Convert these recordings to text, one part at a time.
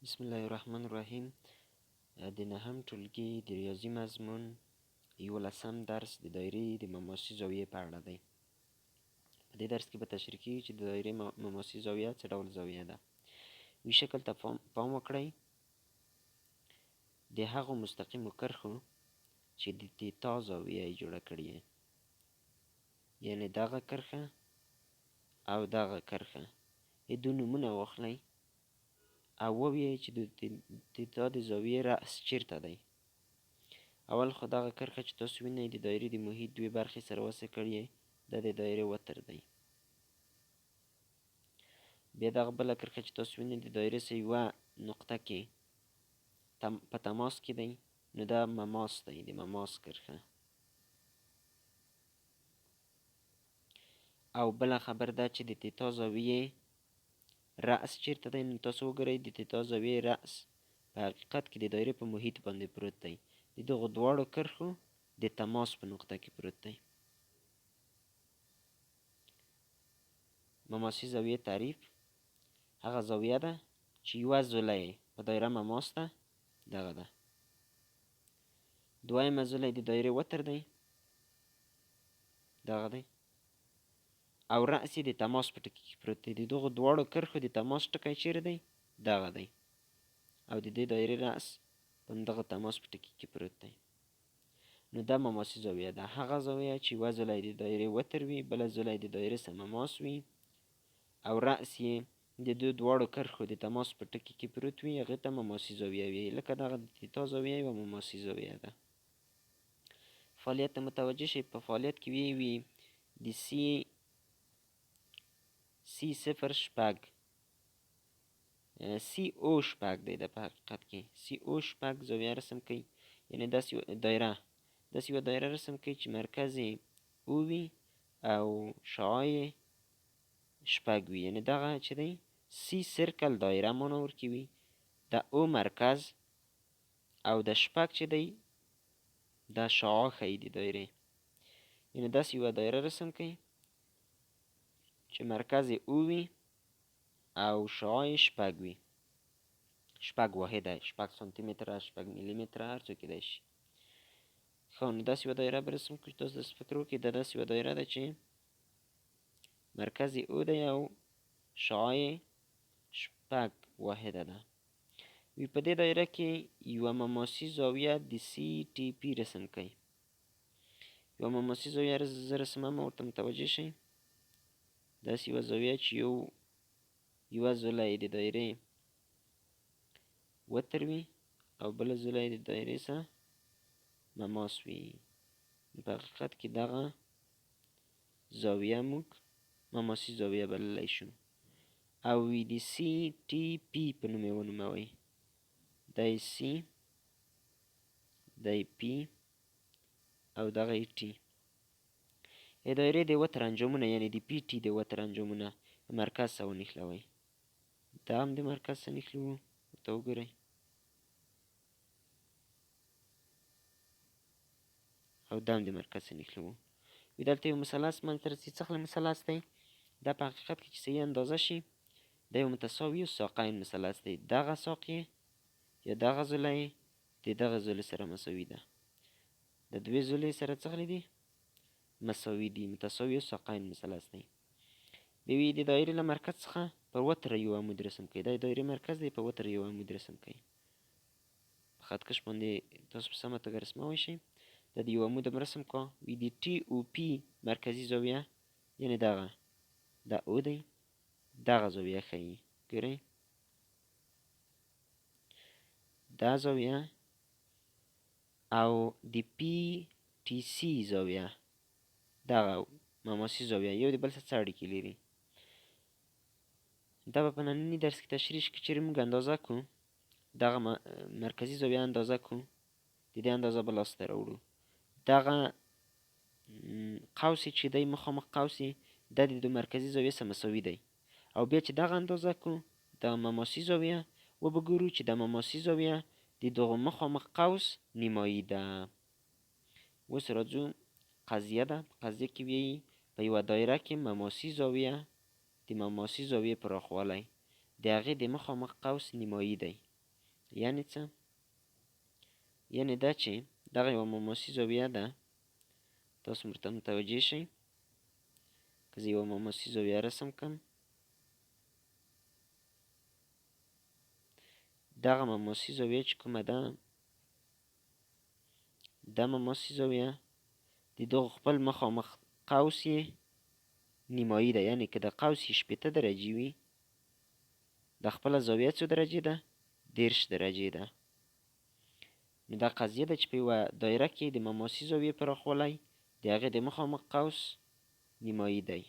بسم الله الرحمن الرحیم. د نهم ټولګي د ریاضي مضمون یولسم درس د دایرې د مماسي زاویې په اړه دی. په دې درس کې به تشریح کیږي چې د دایرې مماسي زاویه څه ډول زاویه ده. وی شکل ته پام وکړئ. د هغو مستقیمو کرښو چې د تیتا زاویه یې جوړه کړې، یعنې دغه کرښه او دغه کرښه، یې دوه نومونه واخلئ او ووایئ چې د تیتا د زاویې رأس چیرته دی. اول خو دغه کرښه چې تاسو وینئ د دایرې د محیط دوې برخې سره وصل کړې، دا د دایرې وتر دی. بیا دغه بله کرښه چې تاسو وینئ د دایرې سره یوه نقطه کې په تماس کې دی، نو دا مماس دی، د مماس کرښه. او بله خبر دا چې د تیتا زاویې رأس چیرته دی، نو تاسو وګورئ د تیتا زاویې رأس په حقیقت کې د دایرې په محیط باندې پروت دی، د دغو دواړو کرښو د تماس په نقطه کې پروت دی. مماسي زاویې تعریف: هغه زاویه ده چې یوه ضلع یې په دایره مماس ده، دغه ده، دویمه ضلع د دایرې وتر دی، دغه دی، او رأس یې د تماس په ټکي کې پروت دی. د دغو دواړو کرښو د تماس ټکی چیرې دی؟ دغه دی، او د دې دایرې رأس په همدغه تماس په ټکي کې پروت دی. نو دا مماسي زاویه ده، هغه زاویه چې یوه ضلع د دایرې وتر وي، بله ضلع د دایرې سره مماس وي، او رأس یې د دو دواړو کرښو د تماس په ټکي کې پروت وي، هغې ته مماسي زاویه وي. لکه دغه د تیتا زاویه یوه مماسي زاویه ده. فعالیت ته متوجه شئ. په فعالیت کې وی وي د سی سی صفر شپږ سی او شپږ دی، دا په حقیقت کې سی او شپږ زاویه رسم کوي، یعنې داسې دایره، داسې یوه دایره رسم کوي چې مرکز یې او وي او شعاع یې شپږ وي، یعنې دغه چې دی سی سرکل دایره معنا ورکوي، دا او مرکز او د شپږ چې دی دا شعاع ښیي د دایرې، یعنې داسې یوه دایره رسم کوي چې مرکز یې او وي او شعاع یې شپږ وي، شپږ واحده، شپږ سانتي متره، شپږ ملي متره، هر څه کېدای شي. ښه، نو داسې یوه دایره به رسم کړو چې تاسو داسې فکر وکړئ دا داسې یوه دایره ده چې مرکز یې او دی او شعاع یې شپږ واحده ده. وي په دې دایره کې یوه مماسي زاویه د سی ټي پي رسم کړئ. یوه مماسي زاویه زه رسمم، ورته متوجه شئ. داسې یوه زاویه چې یوه ضلع یې د دایرې وتر وي او بله ضلع یې د دایرې سره مماس وي. په حقیقت کې دغه زاویه موږ مماسي زاویه بللی شو او وي د سی ټي پي په نوم یې ونوموئ. دی سی، دی پي او دغه یې ټي. د دایرې د وتر انجامونه، یعنې د پي ټي د وتر انجامونه د مرکز سره ونښلوئ. دا هم د مرکز سره نښلوو، ورته وګورئ. او دا هم د مرکز سره نښلوو. وي دلته یو مثلث منځته رسي. څه خلی مثلث دی؟ دا په حقیقت کې چې صحیح اندازه شي دا یو متساوي ساقین مثلث دی. دغه ساق یې یا دغه ضلع یې د دغه ضلع سره مساوي ده. د دوې ضلع سره څه غلي دي؟ مساوي دي، متساوي ساقین مثلث دی. بیا وي د دایرې له مرکز څخه پر وتر یو عمود رسم کوي. دا د دایرې مرکز دی، په وتر یو عمود رسم کوي. په خطکش باندې تاسو په سمه توګه رسموی شئ. دا د یو عمود هم رسم کا. وي د ټي او پي مرکزي زاویه، یعنې دغه دا او دی، دغه زاویه ښیي. ګورئ دا زاویه او د پي ټي سي زاویه، دغه مماسي زاویه یو د بل سره څه اړیکې لري؟ دا به په ننني درس کې تشریح شي. که چېرې موږ اندازه کړو دغه مرکزي زاویه اندازه کړو، د دې اندازه به لاسته راوړو. دغه قوس چې دی مخامخ قوس یې دا د دو مرکزي زاویې سره مساوي دی، او بیا چې دغه اندازه کړو دغه مماسي زاویه وبه ګورو چې د مماسي زاویه د دغه مخامخ قوس نیمایي ده. اوس راځو قضیه ده. په قضیه کې ویایي په یوه دایره کې مماسي زاویه د مماسي زاویې پراخوالی د هغې د مخامخ قوس نیمایي دی. یعنې څه؟ یعنې دا چې دغه یوه مماسي زاویه ده، تاسو ورته متوجه شئ. که زه یوه مماسي زاویه رسم کړم، دغه مماسي زاویه چې کومه ده، دا مماسي زاویه د دغو خپل مخامخ قوس یې نیمایي ده، یعنې که د قوس یې 60 درجې وي، د خپله زاویه څو درجې ده؟ 30 درجې ده. نو دا قضیه ده چې په یوه دایره کې د مماسي زاویې پراخوالی د هغې د مخامخ قوس نیمایي دی.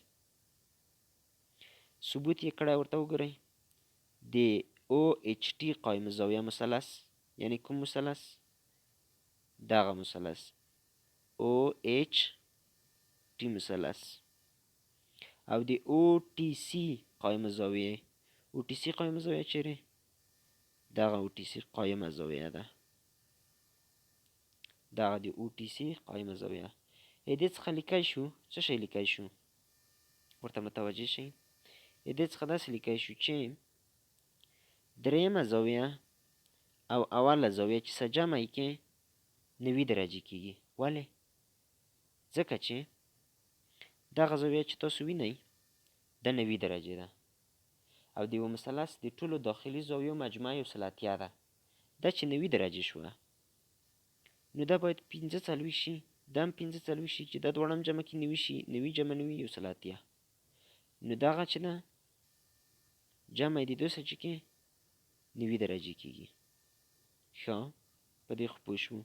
ثبوت یې کړی، ورته وګورئ. د OHT قایم زاویه مثلث، یعنی کوم مثلث؟ دغه مثلث OHT مثلث، او د OTC قایم زاویه، OTC قایم زاویه چیرې؟ دغه OTC قایمه زاویه ده، دغه د OTC قایمه زاویه. دې څخه لیکای شو څه شی لیکای شو؟ ورته متوجه شئ. دې څخه داسې لیکای شو چې درېیمه زاویه او اوله زاویه چې سره جمع یې کې 90 درجې کېږي. ولې؟ ځکه چې دغه زاویه چې تاسو وینئ دا 90 درجې ده، او د یوه مثلث د ټولو داخلي زاویو مجموعه 180 ده. دا چې 90 درجې شوه، نو دا باید 45 شي، دا هم 45 شي، چې دا دواړه هم جمع کې 90 شي، 90 جمع 90 180. نو دغه چې ده جمع یې د دوه سره چې کې 90 درجې کېږي. ښه، په دې خو پوه شوو.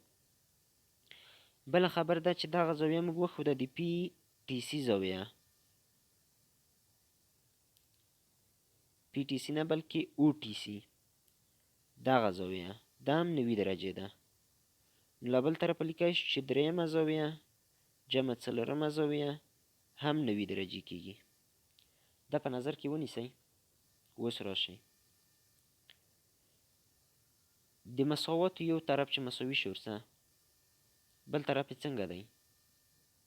بله خبر ده چې دغه زاویه موږ وښوده د پی ټي سي زاویه، پی ټي سي نه بلکې او ټي سي، دغه زاویه دا هم 90 درجې ده. نو له بل طرفه لیکای شو چې درېیمه زاویه جمع څلورمه زاویه هم 90 درجې کېږي. دا په نظر کې ونیسئ. اوس راشئ د مساواتو یو طرف چې مساوي شو ورسره، بل طرف یې څنګه دی؟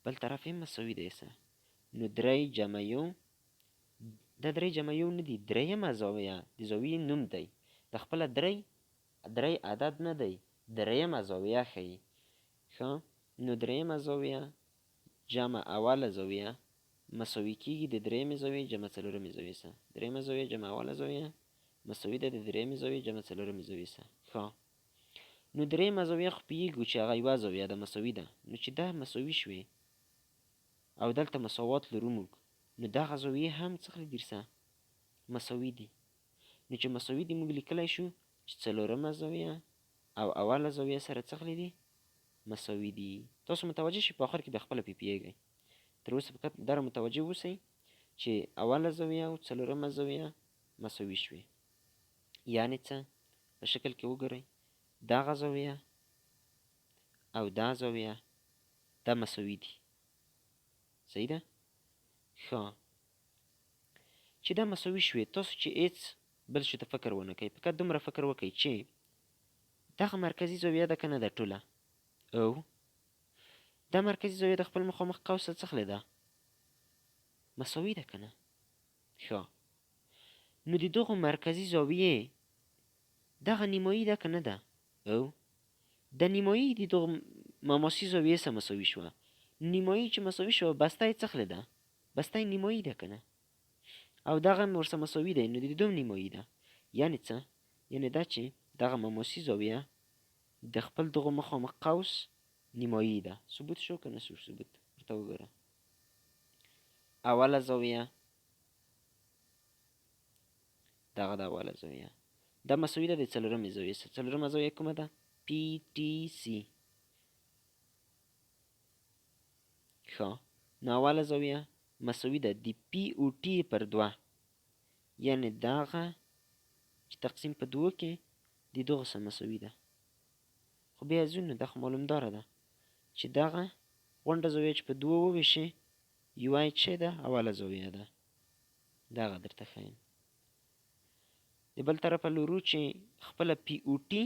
بل طرف یې مساوي دی سره. نو درې جمع یو، دا درې جمع یو نه دي، درېیمه زاویه د زاویې نوم دی، د خپله درې عدد نه دی، درېیمه زاویه ښیي. ښه، نو درېیمه زاویه جمع اوله زاویه مساوي کېږي د درېیمې زاویې جمع څلورمې زاویې سره. درېیمه زاویه جمع اوله زاویه مساوي ده د درېیمې زاویې جمع څلورمې زاویې سره. ښه، نو درېیمه زاویه خو پوهېږو چې هغه یوه زاویه ده، مساوي ده. نو چې دا مساوي شوې او دلته مساوات لرو موږ، نو دغه زاویې هم څه دي درسره؟ مساوي دي. نو چې مساوي دي، موږ لیکلی شو چې څلورمه زاویه او اوله زاویه سره څه دي؟ مساوي دي. تاسو متوجه شئ، په آخر کې بیا خپله پرې پوهېږئ. تر اوسه فقط دا متوجه اوسئ چې اوله زاویه او څلورمه زاویه مساوي شوې. یعنې څه؟ په شکل کې وګورئ، دغه زاویه او دا زاویه دا مساوي دي. صحیح ده؟ ښه، چې دا مساوي شوې، تاسو چې هېڅ بل شي ته فکر ونه کوئ، فقط دومره فکر وکړئ چې دغه مرکزي زاویه ده که نه ده ټوله، او دا مرکزي زاویه د خپل مخامخ قوس سره څه ده؟ مساوي ده که نه؟ ښه، نو د دغو مرکزي زاویې دغه نیمایي ده که نه ده؟ او د نیمایي د دغو مماسي زاویې سره مساوي شوه. نیمایي چې مساوي شوه، بسته یې څه ده؟ بسته یې نیمایي ده که نه؟ او دغه هم ورسره مساوي دی، نو د دوم نیمایي ده. یعنې څه؟ یعنې دا چې دغه مماسي زاویه د خپل دغو مخامخ قوس نیمایي ده. ثبوت شو که نه شو ثبوت؟ ورته وګوره. اوله زاویه، دغه د اوله زاویه دا مساوي ده د څلورمې زاویې سره. څلورمه زاویه کومه ده؟ پی ټي سي. ښه، نو اوله زاویه مساوي ده د پی او ټي پر دوه، یعنې دغه چې تقسیم په دوو کې د دغو سره مساوي ده. خو بیا ځو، نو دا خو معلومداره ده چې دغه غونډه زاویه چې په دوو وویشي، یوه یې څه ده؟ اوله زاویه ده. دغه درته ښیم. د بل طرفه لرو چې خپله پی او ټي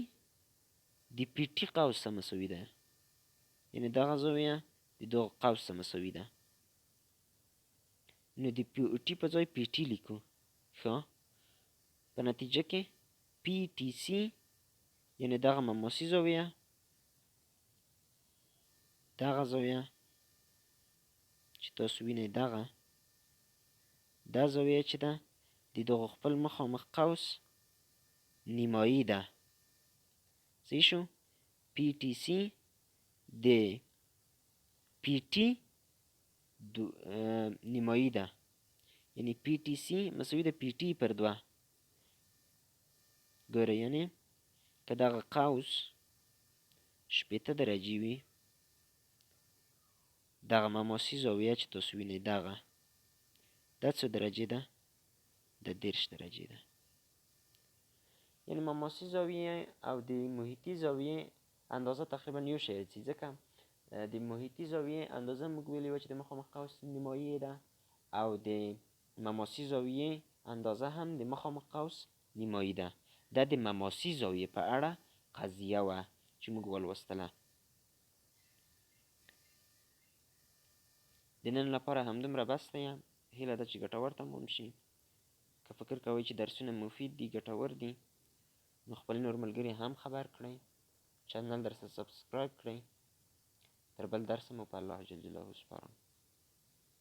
د پی ټي قوس سره مساوي ده، یعنې دغه زاویه د دغه قوس سره مساوي ده. نو د پی او ټي په ځای پی ټي لیکو. ښه، په نتیجه کې پی ټي سي یعنی دغه مماسي زاویه، دغه زاویه چې تاسو وینئ، دغه دا زاویه چې ده د دغو خپل مخامخ قوس نیمایي ده. صحیح شو؟ پی ټي سي د پی ټي نیمایي ده، یعنی پی ټي سي مساوي ده پی ټي پر 2. ګوره، یعنی که دغه قوس 60 درجې وي، دغه مماسي زاویه چې تاسو وینئ دغه دا څو درجې ده؟ د 30 درجې ده. یعنی مماسي زاویې او د محیطي زاویې اندازه تقریبا یو شی راځي، ځکه د محیطي زاویې اندازه موږ ویلي وه چې د مخامخ قوس نیمایي ده، او د مماسي زاویې اندازه هم د مخامخ قوس نیمایي ده. دا د مماسي زاویې په اړه قضیه وه چې موږ ولوستله. د نن لپاره همدومره بس دی. هیله ده چې ګټور تمام شي. که فکر کوئ چې درسونه مفید دي، ګټور دي، نو خپل نور ملګري هم خبر کړئ، چینل درسره subscribe کړئ. تر بل درسه مو په الله جل جلاله سپارم.